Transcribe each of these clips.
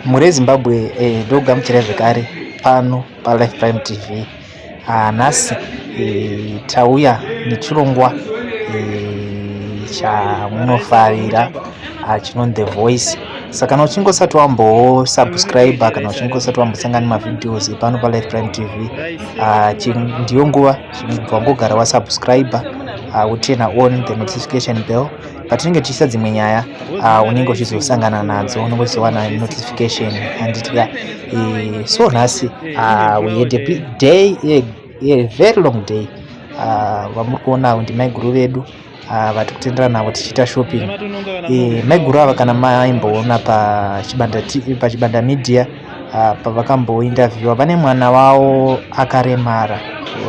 Mhuri yeZimbabwe eh, ndokugamuchirai zvekare pano paLife Prime TV. Ah, nhasi eh, tauya nechirongwa eh, chamunofarira ah, chinonzi The Voice. Saka kana uchinge usati wambosubscribe kana uchinge usati wambosangana nemavideos epano paLife Prime TV ah, ndiyo nguva chingobva wangogara wasubscribe ah, woturn on the notification bell patinenge tichiisa dzimwe nyaya uh, unenge uchizosangana nadzo unenge uchizowana notification handiti ka e, so nhasi uh, we had a big day a, a very long day uh, vamuri kuona avo ndimaiguru vedu uh, vatiri kutendera navo tichiita shopping e, maiguru ava kana maimboona pachibanda pachibanda media uh, pavakambointerviewa vane mwana wavo akaremara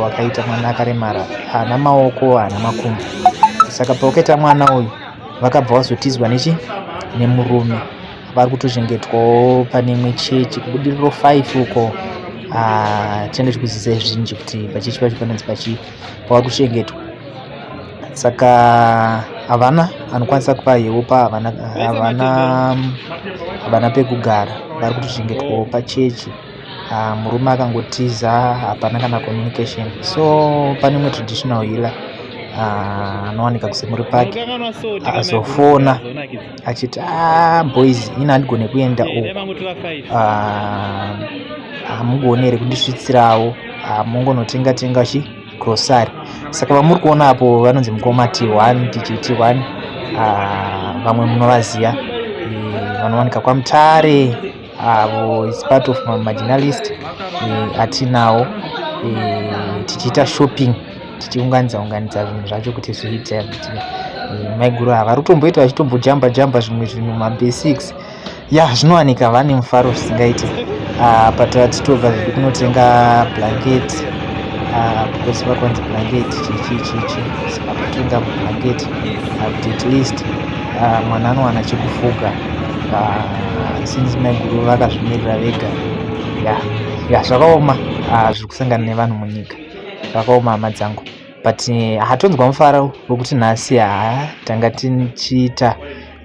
wakaita mwana akaremara haana maoko haana makumbo saka pawakaita mwana uyu vakabva vazotizwa nechi nemurume vari kutochengetwawo pane imwe chechi kubudiriro 5 uko ah, tinenge tichikuzivisai zvinji kuti pachechi pacho panonzi pachii pavari kuchengetwa saka havana anokwanisa kupa help havana havana havana pekugara vari kutochengetwawo pachechi ah, murume akangotiza hapana kana communication so pane imwe traditional healer ah, anowanika kusemuri park akazofona achiti ah, boys ini handigone kuenda uku ah, hamugoni here kundisvitsirawo mungonotenga tenga chi grocery saka vamuri kuona apo vanonzi mukoma T1 DJ T1 ah, vamwe munovaziva eh, vanowanika kwaMutare avo is part of majournalist eh, atinawo eh, tichiita shopping tichiunganidza unganidza zvinhu zvacho kuti zviite kuti maiguru ava vari kutomboita vachitombojamba jamba zvimwe zvinhu mabasics ya zvinowanika vane mufaro zvisingaiti uh, but titobva zvedu kunotenga blanket uh, because vakwanzi blanket chichi chichi saka totenga blanket kuti at least uh, mwana anowana chekufuga uh, since maiguru vakazvimirira vega ya ya zvakaoma uh, zviri kusangana nevanhu munyika zvakaoma hama dzangu but hatonzwa mufaro wekuti nhasi haa tanga tichiita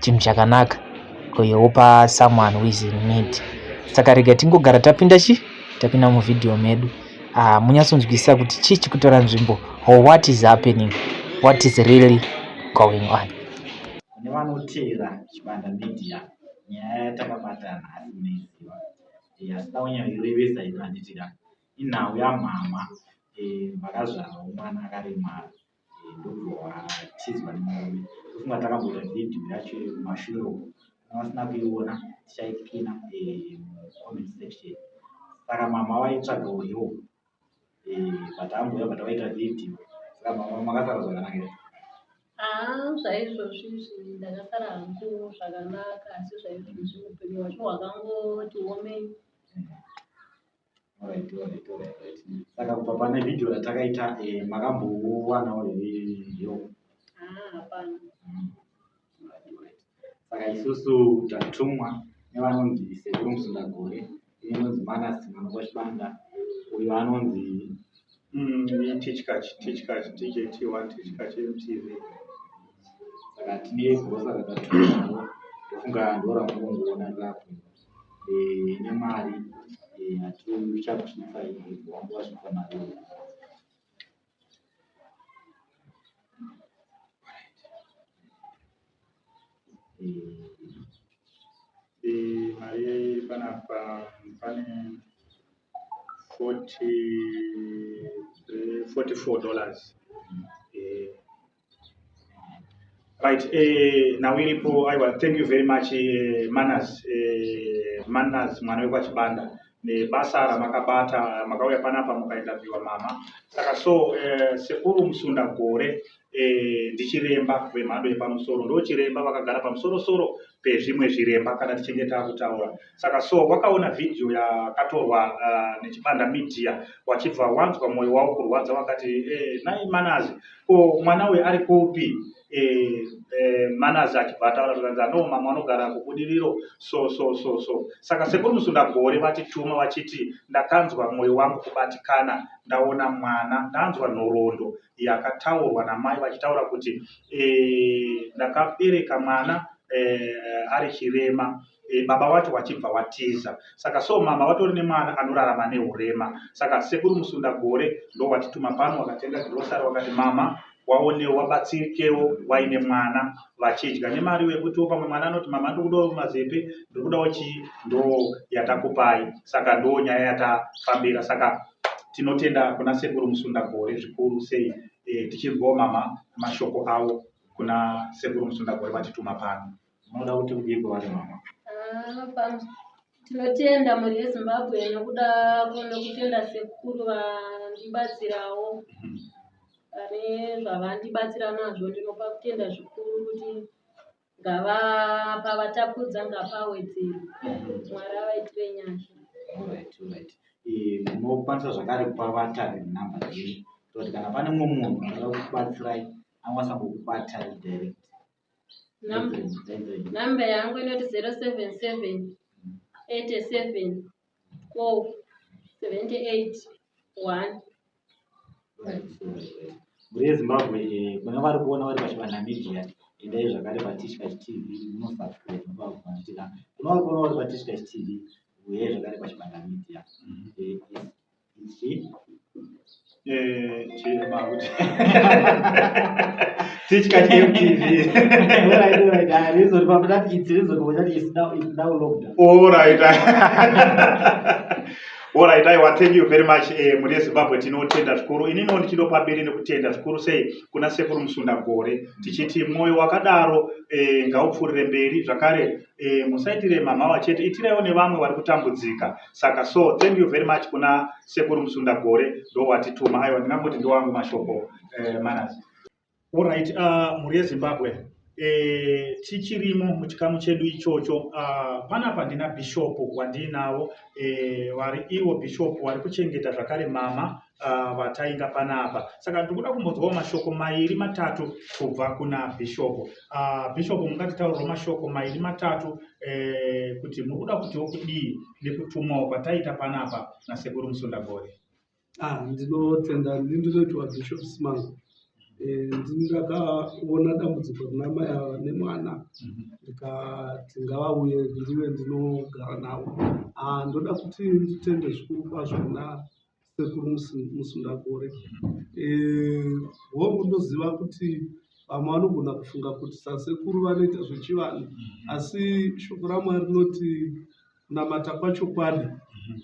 chinhu chakanaka kuhelpa someone who is in need saka rega tingogara tapinda chi tapinda muvhidhiyo medu uh, munyatsonzwisisa kuti chii chikutora nzvimbo or what is happening what is really going on kune vanoteera chibanda media nyaya yatakabata nhasi munoiziva asina kunyanyorevesa ino handiti ka inhau yamama vakazvarawo mwana akaremara ndobva watizwa nemurume tofunga takamboita vhidhiyo yacho kumashure uko kana vasina kuiona tichaipina mucomment section saka mama vaitsvagawo help but ambouya but vaita vhidhiyo saka mama makasara zvakanaka here Haa zvaizvozvi izvi ndakasara hangu zvakanaka asi zvaizvozvi upenyu hwacho hwakangoti omei. Alright, alright, alright, right. Saka kubva pane vhidhiyo ratakaita makambowanawo here help? Haa hapana. Alright, alright. Saka isusu tatumwa nevanonzi Sekuru Musundagore, inonzi Manas Mwana Chibanda, uyo anonzi Tichkach, Tichkach, DJ T1, Tichkach MTV. Saka tine gosa ratatumwawo, ndofunga ndoramunongoona rapo nemari yatichakusvitsa wanga wasvitsa mari iyi. Mari iri panapa pane 40, $44. Right, nhau iripo aiwa thank you very much Manners, Manners mwana wekwaChibanda nebasa ramakabata makauya panapa mukainterviewa mama saka so sekuru Musunda Gore ndichiremba wemhando yepamusoro ndochiremba vakagara pamusoro soro pezvimwe zviremba kana tichinge takutaura saka so wakaona vhidhiyo yakatorwa nechibanda media wachibva wanzwa mwoyo wavo kurwadza wakati nai Manners ko mwana uyu ari kupi Manners achibva ataura zvikanzi no mama anogara kubudiriro so so so so saka sekuru Musundagore vatituma vachiti ndakanzwa mwoyo wangu kubatikana ndaona mwana ndanzwa nhoroondo yakataurwa namai vachitaura kuti ndakabereka mwana ari chirema. e, baba wacho wachibva watiza. Saka so mama watori nemwana anorarama nehurema. Saka sekuru Musundagore ndo watituma pano, wakatenga grocery, wakati mama waonewo wabatsirikewo waine mwana vachidya nemari yekutiwo pamwe mwana anoti mama ndikudawo mazepe ndikudawo chii ndo yatakupai. Saka ndo nyaya yatafambira. Saka tinotenda kuna sekuru Musundagore zvikuru sei e, tichinzwawo mama mashoko avo kuna sekuru Musundagore vatituma pano. Munoda kuti kudii kwavari mama? Ah, tinotenda mhuri yeZimbabwe nokuda nekutenda sekuru vandibatsirawo pane zvavandibatsira nazvo. Ndinopa kutenda zvikuru kuti ngava pavatapudza ngapawedzerwe. Mwari avaitire nyasha. Alright, alright. Eh, munokwanisa zvakare kupa vatariri namba dzenyu kuti kana pane mumwe munhu anoda kukubatsirai anokwanisa kukubatai direct. Namba yangu inoti 077 87 12 78 1. Mhuri yeZimbabwe, eh, kune vari kuona vari paChibanda Media, endai zvakare paTishkash TV munosubscribe mupakufanditika. Kune vari kuona vari paTishkash TV, uyai zvakare paChibanda Media. Eh, Chi? Eh, chema kuti Tichka MTV. Alright, alright. Ah, reason for that it's reason for that is now it's now locked. All right. All right, aiwa, thank you very much eh, mhuri yeZimbabwe tinotenda zvikuru. Ininiwo ndichinopa mberi nekutenda zvikuru sei kuna Sekuru Musundagore tichiti mwoyo wakadaro eh, ngaupfuurire mberi zvakare eh, musaitire mhamhawa chete, itiraiwo nevamwe vari kutambudzika. Saka so thank you very much kuna Sekuru Musundagore ndowatituma. Aiwa ndingangoti ndowangu mashoko eh, Manas. Alright, mhuri yeZimbabwe eh, tichirimo muchikamu chedu ichocho panapa ndina bishop wandiinawo eh, vari ivo bishop vari kuchengeta zvakare mama vatainga panapa. Saka ndikuda kumbonzwawo mashoko mairi matatu kubva kuna bishop. Bishop mungatitaurirawo mashoko mairi matatu eh, kuti muri kuda kutiwo kudii nekutumwawo kwataita panapa nasekuru Musundagore? Ah, ndinotenda. Ndini ndinoitwa Bishop Simango. Eh, ndini ndakaona dambudziko rina mai ava nemwana ndikati ngavauye ndive ndinogara navo. Ah, ndoda kuti nditende zvikuru kwazvo kuna Sekuru Musundagore. Eh, hongu ndoziva kuti vamwe vanogona kufunga kuti sasekuru vanoita zvechivanhu, asi shoko raMwari rinoti kunamata kwachokwadi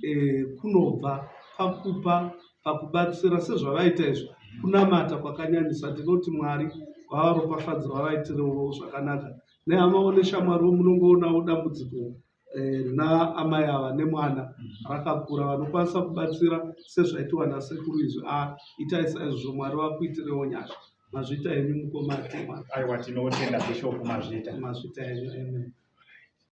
eh, kunobva pakupa pakubatsira sezvavaita izvi kunamata kwakanyanyisa. Ndinoti Mwari vavaropafadze vavaitirewo zvakanaka nehamawo neshamwariwo. Munongoonawo dambudziko eh, rina amai ava nemwana rakakura. Vanokwanisa kubatsira sezvaitiwa nasekuru izvi, a itai saizvozvo. Mwari vakuitirewo nyasha. Mazvita henyu mukoma Atimwa. Aiwa, tinotenda Bishop, mazvita. Mazvita henyu, amen.